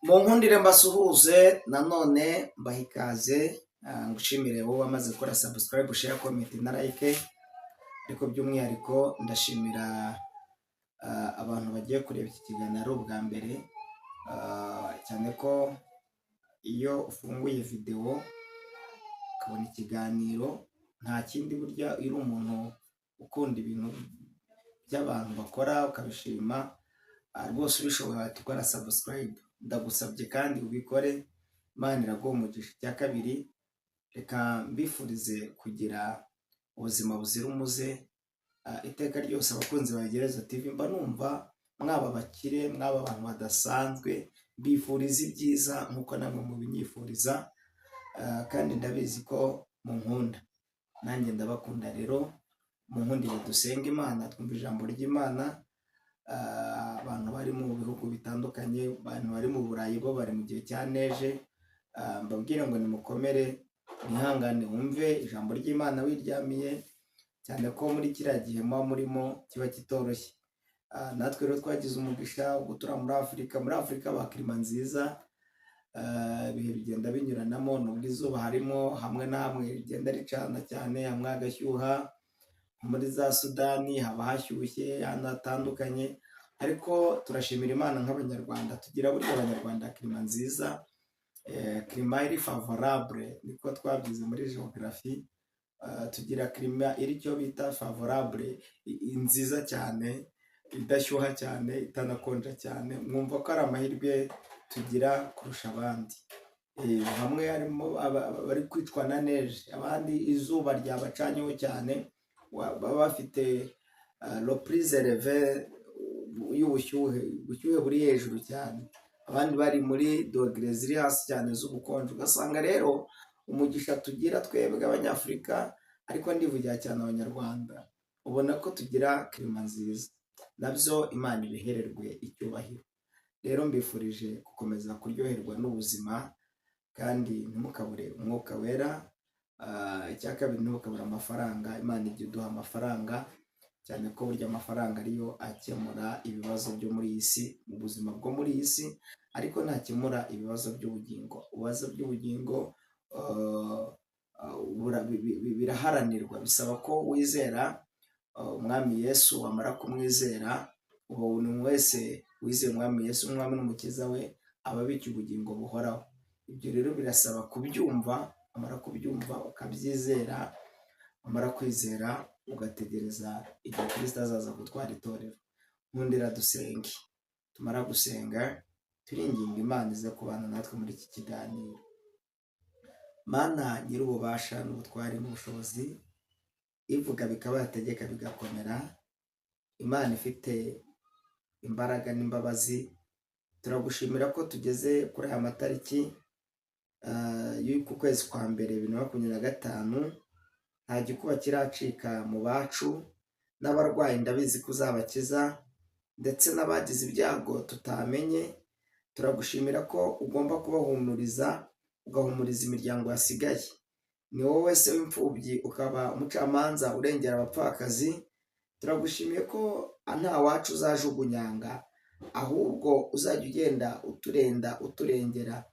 Mu nkundire mbasuhuze nanone, mbaha ikaze, ngushimire wowe wamaze gukora subscribe, share, comment na like. Ariko by'umwihariko ndashimira abantu bagiye kureba iki kiganiro ari ubwa mbere, cyane ko iyo ufunguye videwo ukabona ikiganiro nta kindi, burya iyo uri umuntu ukunda ibintu by'abantu bakora ukabishima, rwose ubishoboye wahita ukora subscribe. Ndagusabye kandi ubikore, Imana iraguha umugisha. Icya kabiri, reka mbifurize kugira ubuzima buzira umuze iteka ryose. Abakunzi ba Gereza TV, mba numva mwaba abakire, mwaba abantu badasanzwe. Mbifuriza ibyiza nk'uko namwe mubinyifuriza, kandi ndabizi ko munkunda, nanjye ndabakunda. Rero munkundire dusenga Imana, twumva ijambo ry'Imana. Abantu bari mu bihugu bitandukanye, abantu bari mu Burayi bo bari mu gihe cya neige, mbabwire ngo nimukomere, mwihangane, wumve ijambo ry'Imana wiryamiye, cyane ko muri kiriya gihe muba murimo kiba kitoroshye. Natwe rero twagize umugisha wo gutura muri Afurika. Muri Afurika ba climat nziza, ibihe bigenda binyuranamo, nubwo izuba harimo hamwe na hamwe rigenda ricana cyane, hamwe hagashyuha. Muri za Sudani haba hashyushye ahantu hatandukanye, ariko turashimira Imana nk'Abanyarwanda tugira, burya Abanyarwanda climat nziza, climat iri favorable, niko twabyize muri geography. Tugira climat iri cyo bita favorable, nziza cyane, idashyuha cyane, itanakonja cyane. Mwumva ko ari amahirwe tugira kurusha abandi. Hamwe harimo bari kwicwa na neige, abandi izuba ryabacanyeho cyane, baba bafite le plus élevé y'ubushyuhe, ubushyuhe buri hejuru cyane, abandi bari muri degré ziri hasi cyane z'ubukonje. Ugasanga rero umugisha tugira twebwe Abanyafurika, ariko ndivugira cyane Abanyarwanda, ubona ko tugira climat nziza, nabyo Imana ibihererwe icyubahiro. Rero mbifurije gukomeza kuryoherwa n'ubuzima kandi ntimukabure Umwuka Wera. Icya kabiri, ntimukabure amafaranga. Imana ijya iduha amafaranga, cyane ko burya amafaranga ariyo akemura ibibazo byo muri iyi si, mu buzima bwo muri iyi si, ariko ntakemura ibibazo by'ubugingo. Ibibazo by'ubugingo biraharanirwa, bisaba ko wizera Umwami Yesu. Wamara kumwizera, ubu buri wese wizeye Umwami Yesu, Umwami n'Umukiza we, aba abikiye ubugingo buhoraho. Ibyo rero birasaba kubyumva, wamara kubyumva ukabyizera, wamara kwizera ugategereza igihe Kirisito azaza gutwara itorero. Nkundira dusenge, tumara gusenga turinginga Imana ize kubana natwe muri iki kiganiro. Mana nyir'ububasha n'ubutwari n'ubushobozi, ivuga bikaba, yategeka bigakomera, Imana ifite imbaraga n'imbabazi, turagushimira ko tugeze kuri aya matariki y'uku kwezi kwa mbere 2025, nta gikuba kiracika mu bacu. N'abarwayi ndabizi ko uzabakiza, ndetse n'abagize ibyago tutamenye, turagushimira ko ugomba kubahumuriza, ugahumuriza imiryango yasigaye. Ni wowe se w'imfubyi, ukaba umucamanza urengera abapfakazi. Turagushimiye ko nta wacu uzajugunyanga, ahubwo uzajya ugenda uturenda, uturengera,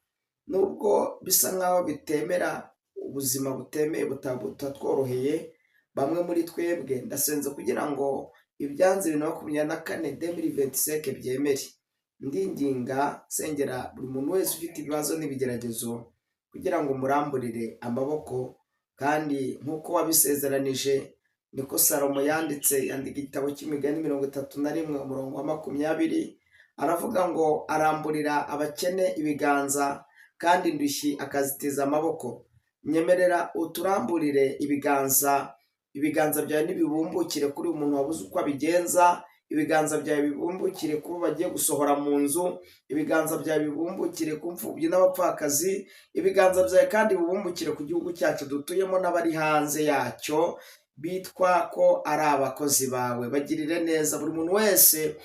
nubwo bisa nkaho bitemera, ubuzima butemeye, butatworoheye bamwe muri twebwe. Ndasenze kugira ngo ibyanze 2024, 2025 byemere. Ndinginga, nsengera buri muntu wese ufite ibibazo n'ibigeragezo kugira ngo muramburire amaboko, kandi nk'uko wabisezeranije, niko Salomo yanditse, yandika igitabo cy'Imigani 31 umurongo wa 20, aravuga ngo aramburira abakene ibiganza kandi indushyi akazitiza amaboko. Nyemerera uturamburire ibiganza, ibiganza byawe nibibumbukire kuri uyu muntu wabuze uko abigenza, ibiganza byawe bibumbukire kubo bagiye gusohora mu nzu, ibiganza byawe bibumbukire ku mfubyi n'abapfakazi, ibiganza byawe kandi bibumbukire ku gihugu cyacu dutuyemo n'abari hanze yacyo bitwa ko ari abakozi bawe. Bagirire neza buri muntu wese,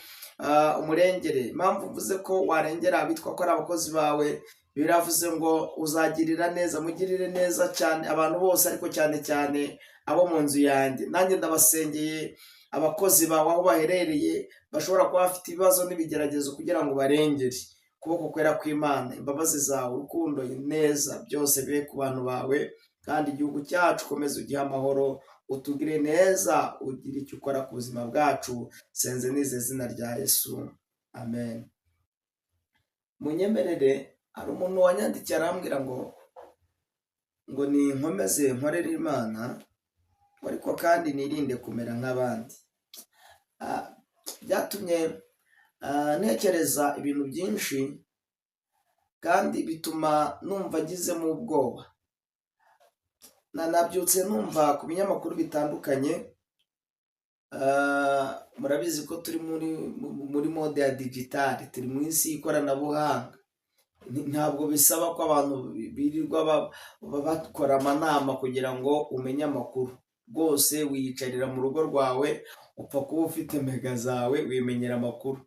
umurengere. Impamvu mvuze ko warengera abitwa ko ari abakozi bawe, biravuze ngo uzagirira neza, mugirire neza cyane abantu bose, ariko cyane cyane abo mu nzu yanjye. Nanjye ndabasengeye abakozi bawe aho baherereye bashobora kuba bafite ibibazo n'ibigeragezo kugira ngo barengere. Ukuboko kwera kw'Imana, imbabazi zawe, urukundo, ineza, byose bibe ku bantu bawe, kandi igihugu cyacu ukomeze ugihe amahoro, utugire neza, ugire icyo ukora ku buzima bwacu. Senze nize izina rya Yesu, amen. Munyemerere, hari umuntu wanyandikiye arambwira ngo ninkomeze nkorere Imana, ariko kandi nirinde kumera nk'abandi. Byatumye ntekereza ibintu byinshi kandi bituma numva ngizemo ubwoba. Nabyutse numva ku binyamakuru bitandukanye, murabizi ko turi muri mode ya digital, turi mu isi y'ikoranabuhanga. Ntabwo bisaba ko abantu birirwa bakora amanama kugira ngo umenye amakuru. Rwose wiyicarira mu rugo rwawe, upfa kuba ufite mega zawe, wimenyera amakuru.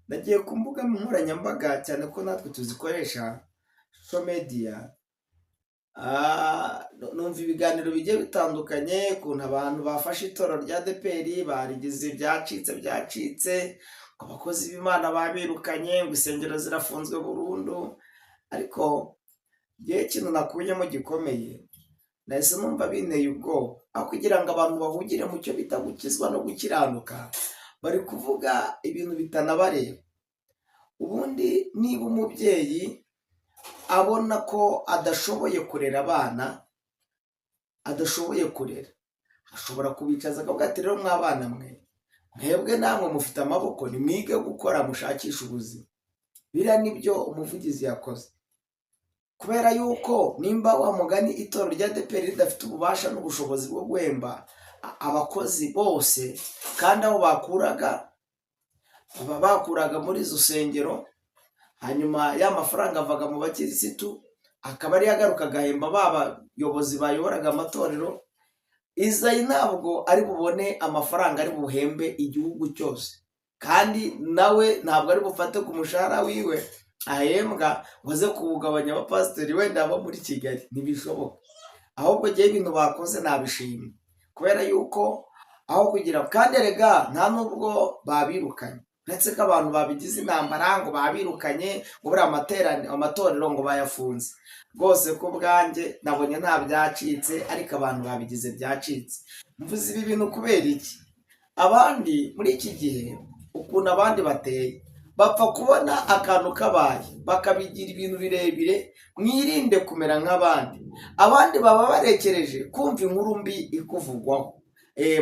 Nagiye ku mbuga nkoranyambaga, cyane ko natwe tuzikoresha, social media, numva ibiganiro bigiye bitandukanye, ukuntu abantu bafashe itorero rya ADEPR barigize byacitse byacitse, ngo abakozi b'Imana babirukanye, ngo insengero zirafunzwe burundu. Ariko ngewe ikintu nakuyemo gikomeye, nahise numva binteye ubwoba. Aho kugira ngo abantu bahugire mu cyo bita gukizwa no gukiranuka, bari kuvuga ibintu bitanabareba. Ubundi niba umubyeyi abona ko adashoboye kurera abana, adashoboye kurera, ashobora kubicaza akavuga ati: "Rero mwabana mwe, mwebwe namwe mufite amaboko, nimwige gukora mushakishe ubuzima." Biriya nibyo umuvugizi yakoze, kubera yuko nimba wa mugani itorero rya ADEPR ridafite ububasha n'ubushobozi bwo guhemba abakozi bose, kandi aho bakuraga baba bakuraga muri izo nsengero, hanyuma ya mafaranga avaga mu bakirisitu akaba ariyo agaruka agahemba ba bayobozi bayoboraga amatorero, Izayi ntabwo ari bubone amafaranga ari buhembe igihugu cyose, kandi nawe ntabwo ari bufate ku mushahara wiwe ahembwa ngo aze kuwugabanya abapasiteri wenda abo muri Kigali, ntibishoboka. Ahubwo ngewe ibintu bakoze nabishimye, kubera yuko aho kugira, kandi erega nta nubwo babirukanye, uretse ko abantu babigize intambara ngo babirukanye, ngo buriya amatorero ngo bayafunze. Rwose ku bwanjye nabonye nta byacitse, ariko abantu babigize byacitse. Mvuze ibi bintu kubera iki? Abandi muri iki gihe, ukuntu abandi bateye, bapfa kubona akantu kabaye bakabigira ibintu birebire. Mwirinde kumera nk'abandi. Abandi baba barekereje kumva inkuru mbi ikuvugwaho,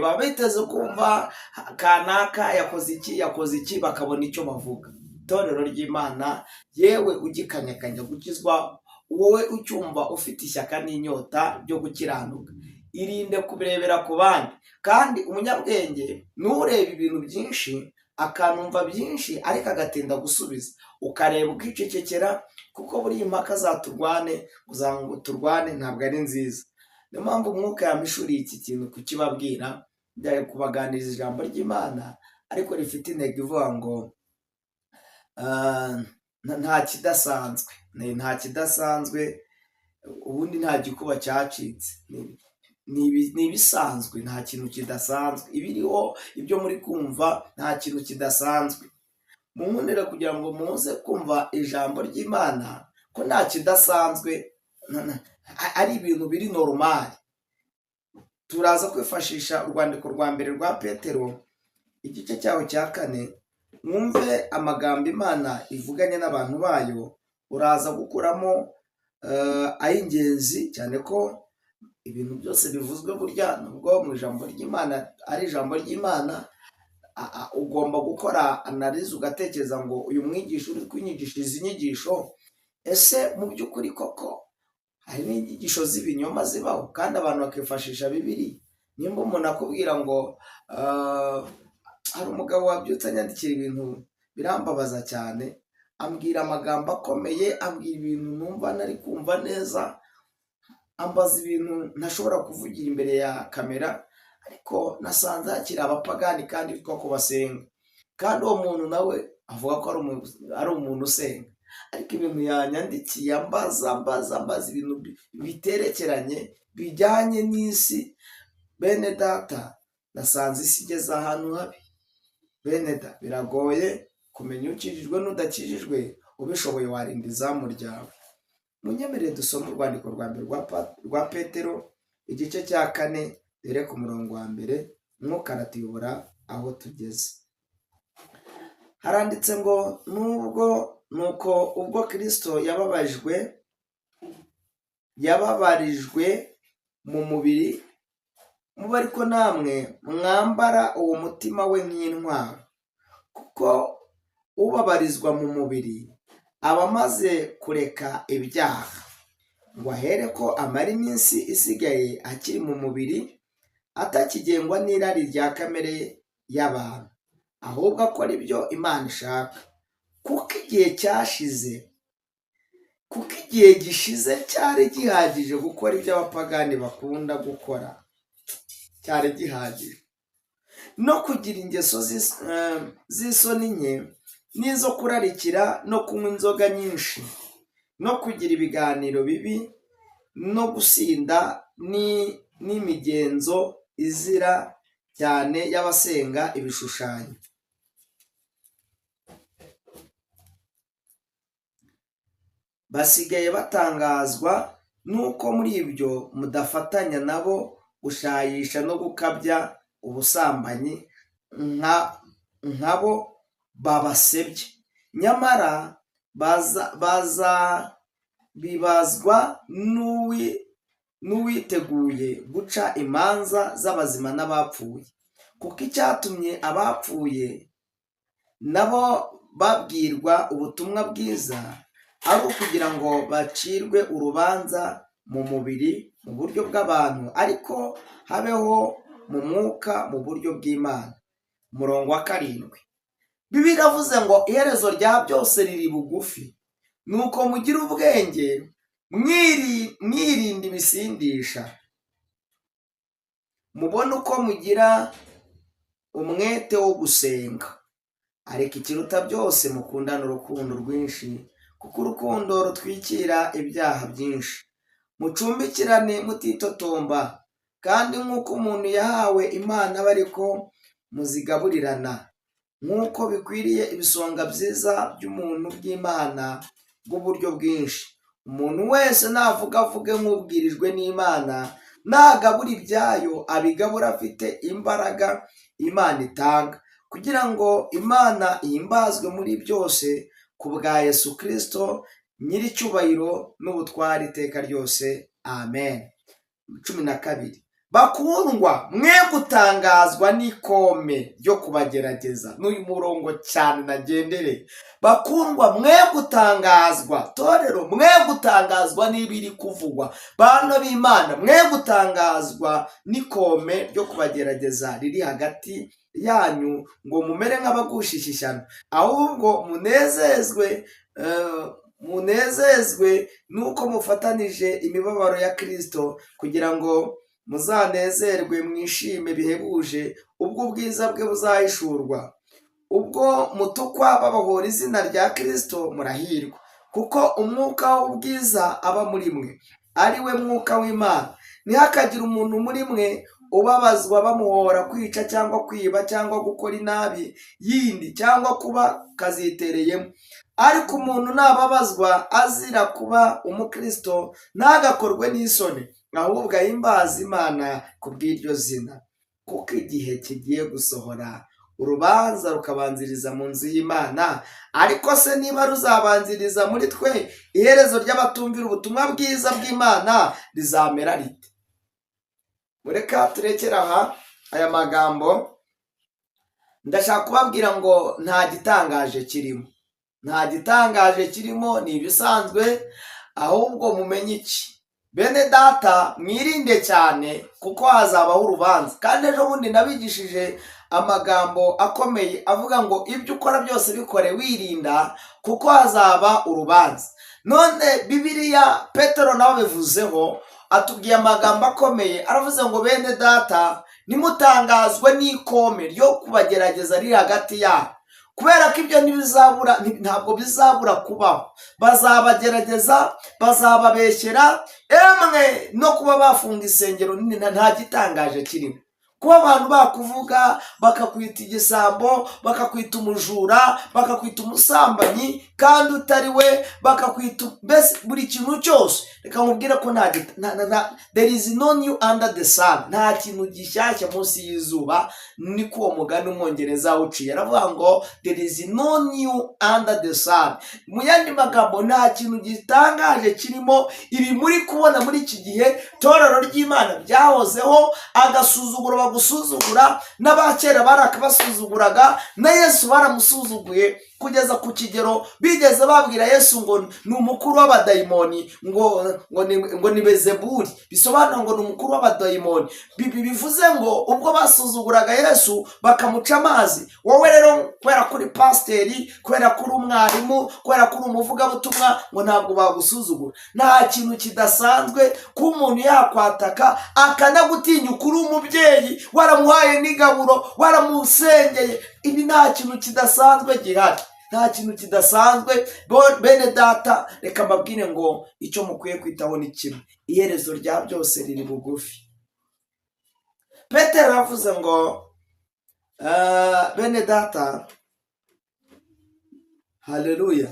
baba biteze kumva kanaka yakoze iki, yakoze iki, bakabona icyo bavuga. Itorero ry'Imana, yewe ugikanyakanya gukizwa, wowe ucyumva ufite ishyaka n'inyota byo gukiranuka, irinde kubirebera ku bandi. Kandi umunyabwenge ntureba ibintu byinshi, akanumva byinshi, ariko agatinda gusubiza. Ukareba ukicecekera, kuko buriya impaka zaturwane ngo turwane ntabwo ari nziza. Niyo mpamvu umwuka yampishuriye iki kintu kukibabwira, byari kubaganiriza ijambo ry'Imana ariko rifite intego ivuga ngo nta kidasanzwe, nta kidasanzwe, ubundi nta gikuba cyacitse, ni ibisanzwe, nta kintu kidasanzwe ibiriho, ibyo muri kumva nta kintu kidasanzwe. Munkundire kugira ngo muze kumva ijambo ry'Imana ko nta kidasanzwe, ari ibintu biri normal. Turaza kwifashisha urwandiko rwa mbere rwa Petero, igice cyaho cya 4, mwumve amagambo Imana ivuganye n'abantu bayo. Uraza gukuramo ay'ingenzi, cyane ko ibintu byose bivuzwe burya nubwo mu ijambo ry'Imana ari ijambo ry'Imana, ugomba gukora analyse, ugatekereza ngo uyu mwigisha uri kunyigisha izi nyigisho, ese mu by'ukuri koko hari n'inyigisho z'ibinyoma zibaho kandi abantu bakifashisha Bibiliya? Nimba umuntu akubwira ngo hari umugabo wabyutse anyandikira ibintu birambabaza cyane, ambwira amagambo akomeye, ambwira ibintu numva nari kumva neza, ambaza ibintu ntashobora kuvugira imbere ya kamera, ariko nasanze hakiri abapagani kandi bitwa ko basenga, kandi uwo muntu nawe avuga ko ari umuntu usenga, ariko ibintu yanyandikiye ambaza ambaza ambaza ibintu biterekeranye bijyanye n'isi. Bene data, nasanze isi igeze ahantu habi. Bene da, biragoye kumenya ukijijwe n'udakijijwe. Ubishoboye warinda izamu ryawe. Munyemerere dusome urwandiko rwa mbere rwa Petero, igice cya 4, dore ku murongo wa 1, Mwuka aratuyobora aho tugeze. Haranditse ngo nubwo nuko ubwo Kristo yababarijwe mu mubiri, mube ariko namwe mwambara uwo mutima we nk'intwaro, kuko ubabarizwa mu mubiri aba amaze kureka ibyaha, ngo ahere ko amara iminsi isigaye akiri mu mubiri, atakigengwa n'irari rya kamere y'abantu, ahubwo akora ibyo Imana ishaka. Kuko igihe cyashize, kuko igihe gishize cyari gihagije gukora ibyo abapagani bakunda gukora, cyari gihagije no kugira ingeso z'isoni nke, n'izo kurarikira, no kunywa inzoga nyinshi, no kugira ibiganiro bibi, no gusinda, n'imigenzo izira cyane y'abasenga ibishushanyo. Basigaye batangazwa n'uko muri ibyo mudafatanya nabo gushayisha no gukabya ubusambanyi nkabo babasebye, nyamara bazabibazwa n'uwiteguye guca imanza z'abazima n'abapfuye, kuko icyatumye abapfuye nabo babwirwa ubutumwa bwiza ari ukugira ngo bacirwe urubanza mu mubiri mu buryo bw'abantu, ariko habeho mu mwuka mu buryo bw'Imana. Umurongo wa 7, Bibiliya iravuze ngo iherezo rya byose riri bugufi, nuko mugire ubwenge mwirinda ibisindisha, mubone uko mugira umwete wo gusenga, ariko ikiruta byose mukundane urukundo rwinshi, kuko urukundo rutwikira ibyaha byinshi. Mucumbikirane mutitotomba, kandi nk'uko umuntu yahawe Imana abe ariko muzigaburirana, nk'uko bikwiriye ibisonga byiza by'umuntu bw'Imana bw'uburyo bwinshi. Umuntu wese navuga avuge nk'ubwirijwe n'Imana, nagabura ibyayo abigabura afite imbaraga Imana itanga, kugira ngo Imana ihimbazwe muri byose ku bwa Yesu Kristo nyiricyubahiro n'ubutware iteka ryose. Amen. 12. Bakundwa, mwe gutangazwa n'ikome ryo kubagerageza. N'uyu murongo cyane nagendereye. Bakundwa, mwe gutangazwa, torero, mwe gutangazwa n'ibiri kuvugwa. Bana b'Imana, mwe gutangazwa n'ikome ryo kubagerageza riri hagati yanyu, ngo mumere nk'abagushisha ishyano, ahubwo munezezwe nuko mufatanije imibabaro ya Kristo, kugira ngo muzanezerwe mwishime bihebuje ubwo ubwiza bwe buzahishurwa. Ubwo mutukwa babahora izina rya Kristo, murahirwa, kuko umwuka w'ubwiza aba muri mwe, ari we mwuka w'Imana. Ntihakagire umuntu muri mwe ubabazwa bamuhora kwica cyangwa kwiba cyangwa gukora inabi yindi cyangwa kuba kazitereyemo. Ariko umuntu nababazwa azira kuba umukristo, ntagakorwe n'isoni, ahubwo ahimbaze Imana kubw'iryo zina. Kuko igihe kigiye gusohora, urubanza rukabanziriza mu nzu y'Imana. Ariko se niba ruzabanziriza muri twe, iherezo ry'abatumvira ubutumwa bwiza bw'Imana rizamera rite? Mureka turekere aha aya magambo. Ndashaka kubabwira ngo nta gitangaje kirimo, nta gitangaje kirimo, ni ibisanzwe. Ahubwo mumenye iki, bene data, mwirinde cyane, kuko hazabaho urubanza. Kandi ejo bundi nabigishije amagambo akomeye avuga ngo ibyo ukora byose bikore wirinda, kuko hazaba urubanza. None Bibiliya, Petero nawe abivuzeho, atubwiye amagambo akomeye, aravuze ngo bene data, ntimutangazwe n'ikome ryo kubagerageza riri hagati yabo, kubera ko ibyo ntibizabura, ntabwo bizabura kubaho. Bazabagerageza, bazababeshyera, emwe no kuba bafunga insengero nini, nta gitangaje kirimo. Kuba abantu bakuvuga, bakakwita igisambo, bakakwita umujura, bakakwita umusambanyi kandi utari we, bakakwita mbese buri kintu cyose, reka nkubwire ko nta gita- nta- nta- nta- there is no new under the sun, nta kintu gishyashya munsi y'izuba. Niko uwo mugani umwongereza awuciye, aravuga ngo "There is no new under the sun." Mu yandi magambo, nta kintu gitangaje kirimo. Ibi muri kubona muri iki gihe, torero ry'Imana, byahozeho. Agasuzuguro bagusuzugura, n'abakera barakabasuzuguraga, na Yesu baramusuzuguye kugeza ku kigero bigeze babwira Yesu ngo ni umukuru w'abadayimoni, ngo ni Bezebuli, bisobanura ngo ni umukuru w'abadayimoni. Bivuze ngo ubwo basuzuguraga Yesu bakamuca amazi, wowe rero kubera ko uri pasiteri, kubera ko uri umwarimu, kubera ko uri umuvugabutumwa, ngo ntabwo bagusuzugura? Nta kintu kidasanzwe kuba umuntu yakwataka akanagutinyuka uri umubyeyi, waramuhaye n'igaburo, waramusengeye. Ibi nta kintu kidasanzwe gihari, nta kintu kidasanzwe. Bene data, reka mbabwire ngo icyo mukwiye kwitaho ni kimwe: iherezo rya byose riri bugufi. Petero aravuze ngo bene data, haleluya,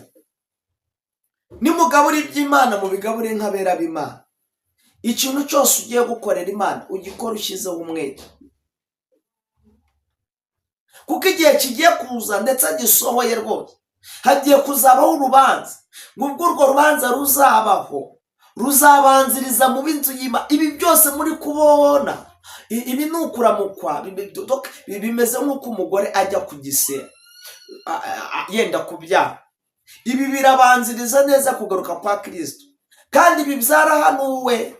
nimugabura iby'Imana, mubigabure nk'abera b'Imana. Ikintu cyose ugiye gukorera Imana, ugikora ushyizeho umwete, kuko igihe kigiye kuza, ndetse gisohoye rwose, hagiye kuzabaho urubanza. Ngo ubwo urwo rubanza ruzabaho, ruzabanziriza mu b'inzu y'Imana. Ibi byose muri kubona, ibi ni ukuramukwa, bimeze nk'uko umugore ajya ku gise yenda kubyara. Ibi birabanziriza neza kugaruka kwa Kirisito, kandi ibi byarahanuwe.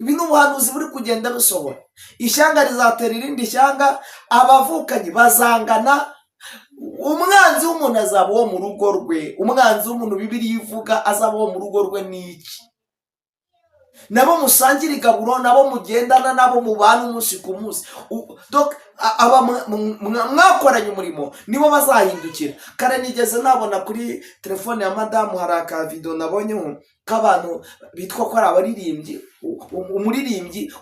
Ibi ni ubuhanuzi buri kugenda busohora. Ishyanga rizatera irindi shyanga, abavukanyi bazangana, umwanzi w'umuntu azaba uwo mu rugo rwe. Umwanzi w'umuntu Bibiliya ivuga azaba uwo mu rugo rwe ni iki? Nabo musangira igaburo, nabo mugendana, nabo mubana umunsi ku munsi. Donc, aba mwakoranye umurimo nibo bazahindukira. Kare nigeze nabona kuri telefone ya madamu, hari akavido nabonyeho k'abantu bitwa ko ari abaririmbyi, umuririmbyi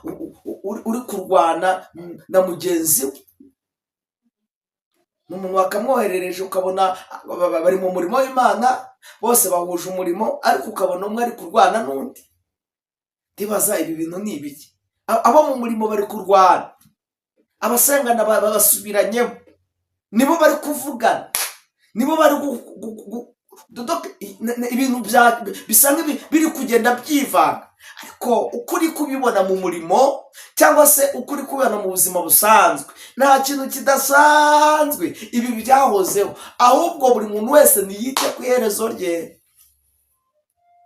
uri kurwana na mugenzi we. Ni umuntu wakamwoherereje, ukabona bari mu murimo w'Imana, bose bahuje umurimo, ariko ukabona umwe ari kurwana n'undi. Ndibaza, ibi bintu ni ibiki? Abo mu murimo bari kurwana, abasengana basubiranyemo, nibo bari kuvugana, nibo bari ibintu bisa nk'ibi biri kugenda byivanga. Ariko uko uri kubibona mu murimo cyangwa se uko uri kubibona mu buzima busanzwe, nta kintu kidasanzwe, ibi byahozeho. Ahubwo buri muntu wese niyite ku iherezo rye.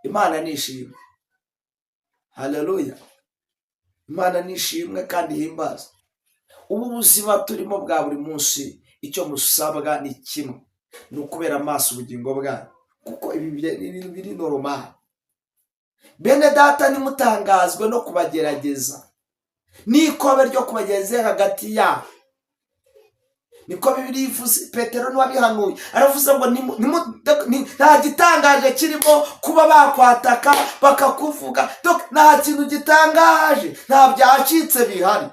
Imana nishimwe, haleluya! Imana nishimwe kandi ihimbaza. Ubu buzima turimo bwa buri munsi, icyo musabwa ni kimwe, ni ukubera amaso ubugingo bwanyu, kuko ibi ni ibintu biri normal. Bene data, nimutangazwe no kubagerageza n'ikobe ryo kubagerageza hagati yabo. Niko Bibiliya ivuze. Petero niwabihanuye, aravuze ngo nta gitangaje kirimo kuba bakwataka, bakakuvuga. Donc, nta kintu gitangaje, nta byacitse bihari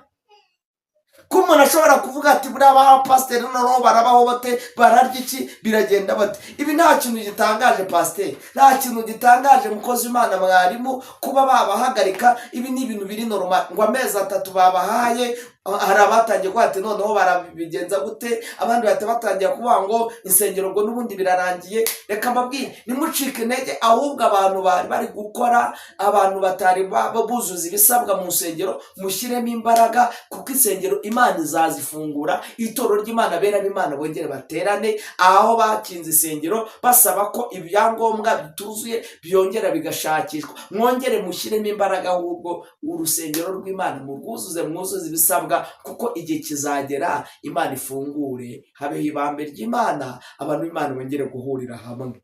ko umuntu ashobora kuvuga ati buriya ba pasiteri noneho barabaho bate? Bararya iki? Biragenda bate? Ibi nta kintu gitangaje, pasiteri, nta kintu gitangaje, mukozi Imana, mwarimu, kuba babahagarika. Ibi ni ibintu biri normal. Ngo amezi 3 babahaye, hari abatangiye kuvuga ati noneho barabigenza gute? Abandi bahita batangira kuvuga ngo insengero ngo n'ubundi birarangiye. Reka mbabwire, ntimucike intege. Ahubwo abantu bari bari gukora, abantu batari buzuza ibisabwa mu nsengero, mushyiremo imbaraga, kuko insengero Imana izazifungura. Itorero ry'Imana, bera b'Imana bongere baterane. Aho bakinze insengero basaba ko ibyangombwa bituzuye byongera bigashakishwa, mwongere mushyiremo imbaraga. Ahubwo urusengero rw'Imana murwuzuze, mwuzuze ibisabwa, kuko igihe kizagera Imana ifungure, habeho ibambe ry'Imana, abantu b'Imana bongere guhurira hamwe.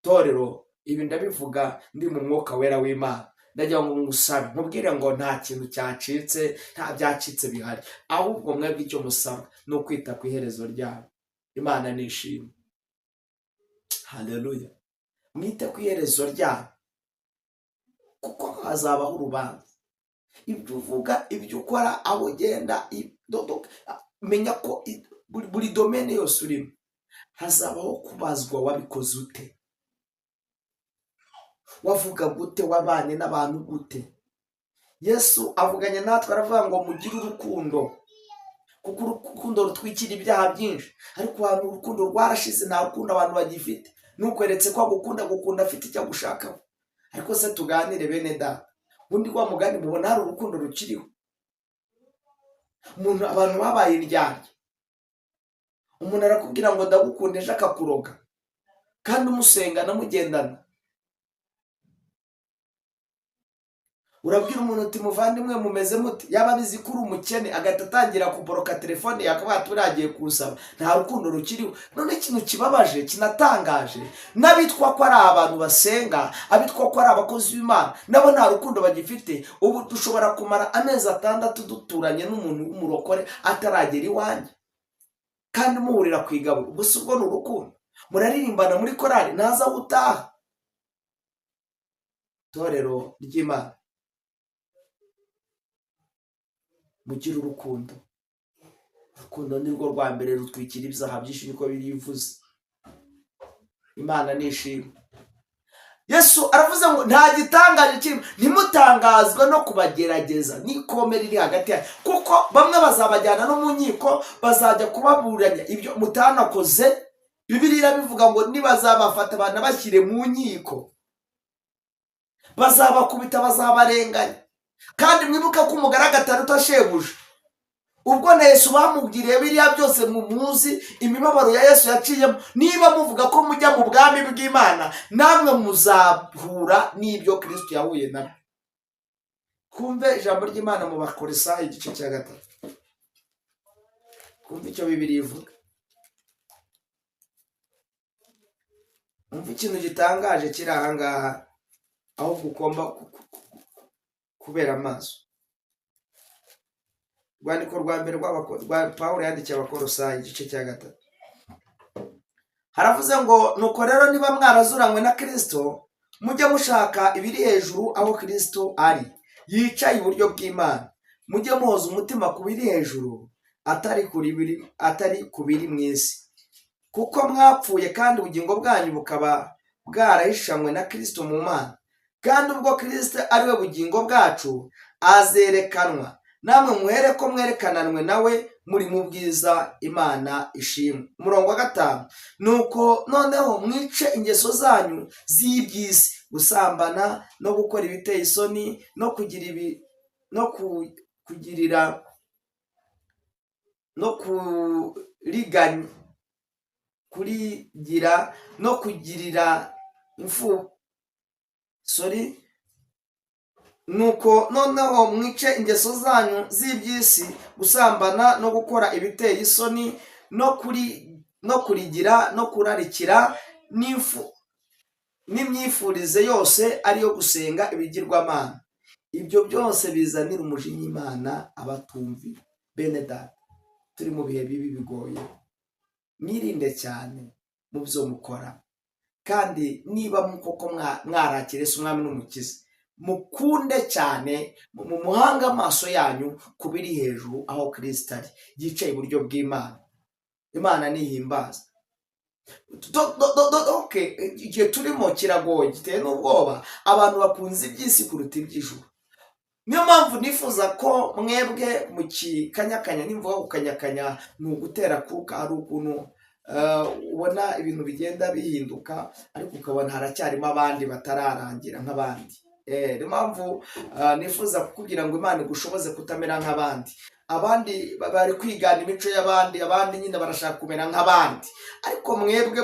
Torero, ibi ndabivuga ndi mu Mwuka Wera w'Imana. Ndagira ngo ngusabe, nkubwire ngo nta kintu cyacitse, nta byacitse bihari. Ahubwo mwebwe icyo musaba ni ukwita ku iherezo ryabo. Imana nishimwe, haleluya! Mwite ku iherezo ryabo, kuko hazabaho urubanza. Ibyo uvuga, ibyo ukora, aho ugenda, Menya ko buri domaine yose urimo hazabaho kubazwa: wabikoze ute, wavuga gute, wabanye n'abantu gute? Yesu avuganye natwe, aravuga ngo mugire urukundo, kuko urukundo rutwikira ibyaha byinshi. Ariko ahantu urukundo rwarashize, nta rukundo abantu bagifite. Nukweretse ko agukunda, gukunda afite icyo agushakaho. Ariko se tuganire, bene data, ubundi wa mugani mubona hari urukundo rukiriho? Umuntu, abantu babaye indyarya. Umuntu arakubwira ngo ndagukunda, ejo akakuroga, kandi umusengana, mugendana. Urabwira umuntu uti: "Muvandimwe, mumeze muti?" Yaba abizi ko uri umukene, agahita atangira kuboroka telefone, yakaba turagiye kuwusaba. Nta rukundo rukiriho. None ikintu kibabaje kinatangaje, n'abitwa ko ari abantu basenga, abitwa ko ari abakozi b'Imana, nabo nta rukundo bagifite. Ubu dushobora kumara amezi 6 duturanye n'umuntu w'umurokore ataragera iwanjye, kandi muhurira ku igaburo. Gusa ubwo ni urukundo? Muraririmbana muri korari, ntaza aho utaha. Itorero ry'Imana, mugire urukundo. Urukundo ni rwo rwa mbere rutwikira ibyaha byinshi, niko birivuze. Imana nishimwe. Yesu aravuze ngo nta gitangaje kirimo, ntimutangazwe no kubagerageza n'ikomere riri hagati yayo, kuko bamwe bazabajyana no mu nkiko, bazajya kubaburanya ibyo mutanakoze. Bibiliya irabivuga ngo nibazabafata banabashyire mu nkiko, bazabakubita, bazabarenganya. Kandi mwibuke ko umugaragu ataruta shebuja. Ubwo na Yesu bamubwiriye biriya byose, muzi imibabaro ya Yesu yaciyemo. Niba muvuga ko mujya mu bwami bw'Imana, namwe muzahura n'ibyo Kirisito yahuye nabyo. Twumve ijambo ry'Imana mu Bakolosayi igice cya 3, twumve icyo Bibiliya ivuga. Umva ikintu gitangaje kiri aha ngaha, ahubwo ugomba kubera amaso. Urwandiko rwa mbere rwa Pawulo yandikiye Abakolosayi igice cya 3, haravuze ngo: "Nuko rero niba mwarazuranywe na Kirisito, mujye mushaka ibiri hejuru, aho Kirisito ari yicaye iburyo bw'Imana. Mujye muhoza umutima ku biri hejuru, atari ku biri mu isi, kuko mwapfuye kandi ubugingo bwanyu bukaba bwarahishanywe na Kirisito mu Mana. Kandi ubwo Kirisito ari we bugingo bwacu azerekanwa, namwe muhere ko mwerekananwe nawe muri mu bwiza. Imana ishimwe." Umurongo wa 5: "Nuko noneho mwice ingeso zanyu z'iby'isi, gusambana no gukora ibiteye isoni no kugira ibi no kugirira no kuriganya kurigira no kugirira imfu." Sorry. "Nuko noneho mwice ingeso zanyu z'iby'isi, gusambana no gukora ibiteye isoni no kurigira no kurarikira n'ifu n'imyifurize yose ariyo gusenga ibigirwamana. Ibyo byose bizanira umujinya Imana abatumvira." Bene data, turi mu bihe bibi bigoye. Mwirinde cyane mu byo mukora, kandi niba koko mwarakira Yesu umwami n'umukiza, mukunde cyane mu muhanga amaso yanyu ku biri hejuru, aho Kirisito ari yicaye iburyo bw'Imana. Imana nihimbaza. Okay, igihe turimo kiragoye, giteye n'ubwoba. Abantu bakunze iby'isi kuruta iby'ijuru. Niyo mpamvu nifuza ko mwebwe mu kikanyakanya, nimvuga gukanyakanya ni ugutera kuka, hari ukuntu ubona ibintu bigenda bihinduka, ariko ukabona haracyarimo abandi batararangira nk'abandi. Niyo mpamvu nifuza kukubwira ngo Imana igushoboze kutamera nk'abandi. Abandi bari kwigana imico y'abandi, abandi nyine barashaka kumera nk'abandi, ariko mwebwe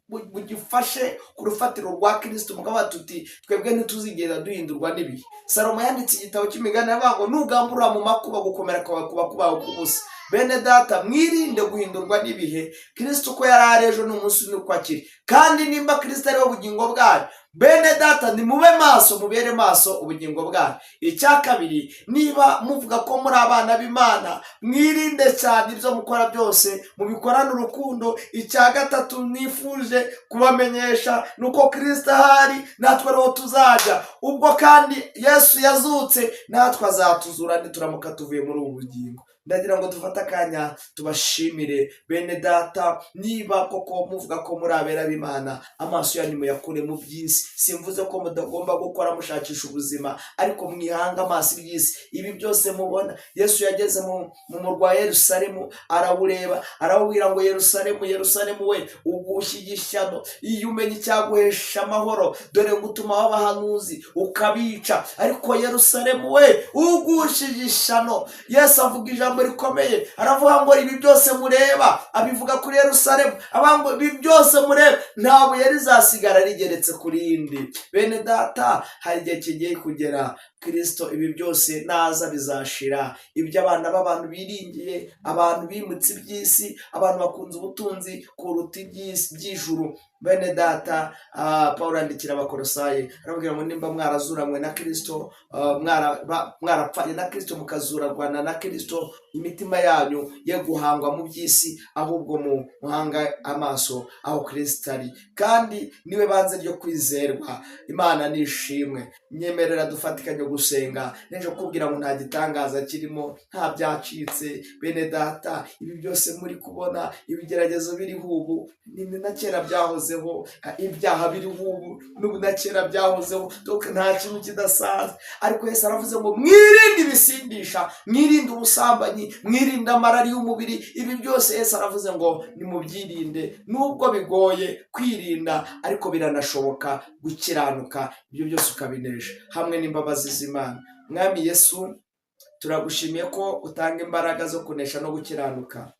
mugifashe ku rufatiro rwa Kirisito, mukavuga tuti: "Twebwe ntituzigera duhindurwa n'ibihe." Salomo yanditse igitabo cy'imigani, avuga ngo nugamburura mu makuba, gukomera kwawe kuba kubaho kubusa. Bene data, mwirinde guhindurwa n'ibihe. Kirisito uko yari ari ejo n'umunsi nuko akiri. Kandi nimba Kirisito ariwe bugingo bwayo, bene data, nimube maso, mubere maso ubugingo bwayo. Icya kabiri, niba muvuga ko muri abana b'Imana, mwirinde cyane, ibyo mukora byose mubikorane urukundo. Icya gatatu nifuje kubamenyesha ni uko Kirisito ahari, natwe ariho tuzajya. Ubwo kandi Yesu yazutse, natwe azatuzura nituramuka tuvuye muri ubu bugingo. Ndagira ngo dufate akanya tubashimire bene data. Niba koko muvuga ko muri abera b'Imana, amaso yanyu muyakure mu by'isi. Simvuze ko mudagomba gukora mushakisha ubuzima, ariko mwihanga amaso iby'isi, ibi byose mubona. Yesu yageze mu murwa wa Yerusalemu, arawureba, arawubwira ngo: "Yerusalemu, Yerusalemu we, ugushya ishyano! Iyo umenya icyaguhesha amahoro! Dore ngutumaho abahanuzi ukabica, ariko Yerusalemu we, ugushije ishyano." Yesu avuga ijambo rikomeye, aravuga ngo ibi byose mureba, abivuga kuri Yerusalemu, avuga ngo ibi byose mureba, nta buye rizasigara rigeretse ku rindi. Bene data, hari igihe kigiye kugera Kirisito ibi byose naza bizashira. Ibyo abana b'abantu biringiye, abantu bimutse iby'isi, abantu bakunze ubutunzi kuruta iby'isi by'ijuru. Bene data, Paul yandikira Abakorosayi, arababwira ngo nimba mwarazuranywe na Kirisito, mwarapfanye na Kirisito mukazurarwana na Kirisito, imitima yanyu ye guhangwa mu by'isi, ahubwo muhanga amaso aho Kirisito ari, kandi niwe banze ryo kwizerwa. Imana nishimwe. Nyemerera dufatikanye gusenga. Nejo kubwira ngo nta gitangaza kirimo, nta byacitse. Bene data, ibi byose muri kubona, ibigeragezo biriho ubu ni na kera byahozeho, ibyaha biriho ubu n'ubu na kera byahozeho. Donc nta kintu kidasanzwe. Ariko Yesu aravuze ngo mwirinde ibisindisha, mwirinde ubusambanyi, mwirinde amarari y'umubiri. Ibi byose Yesu aravuze ngo nimubyirinde. Nubwo bigoye kwirinda, ariko biranashoboka gukiranuka, ibyo byose ukabinesha hamwe n'imbabazi z'Imana. Mwami Yesu, turagushimiye ko utanga imbaraga zo kunesha no gukiranuka.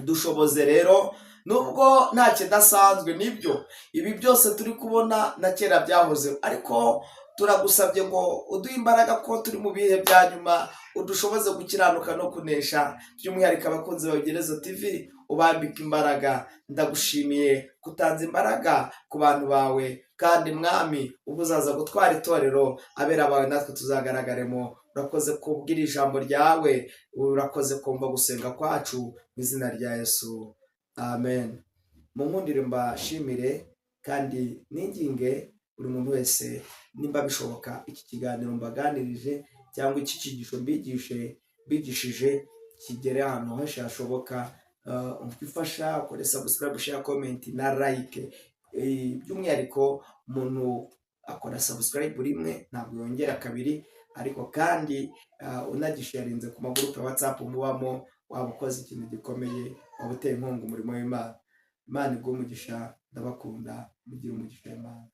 Dushoboze rero, nubwo nta kidasanzwe, nibyo, ibi byose turi kubona na kera byahoze, ariko turagusabye ngo uduhe imbaraga ko turi mu bihe bya nyuma, udushoboze gukiranuka no kunesha. By'umwihariko abakunzi ba Gereza TV, ubambika imbaraga. Ndagushimiye kutanze imbaraga ku bantu bawe, kandi Mwami, ubwo uzaza gutwara itorero, abera bawe natwe tuzagaragaremo. Urakoze kubwira ijambo ryawe, urakoze kumva gusenga kwacu, mu izina rya Yesu, amen. Mu nkundire mbashimire kandi ninginge buri muntu wese, nimba bishoboka, iki kiganiro mbaganirije cyangwa iki cyigisho mbigishije kigere ahantu henshi hashoboka. Ifasha ukore subscribe, share, comment na like. By'umwihariko umuntu akora subscribe rimwe, ntabwo yongera kabiri, ariko kandi unagisharinze ku magurupe ya WhatsApp mubamo, waba ukoze ikintu gikomeye, waba uteye inkunga umurimo w'Imana. Imana iguhe umugisha. Ndabakunda, mugire umugisha w'Imana.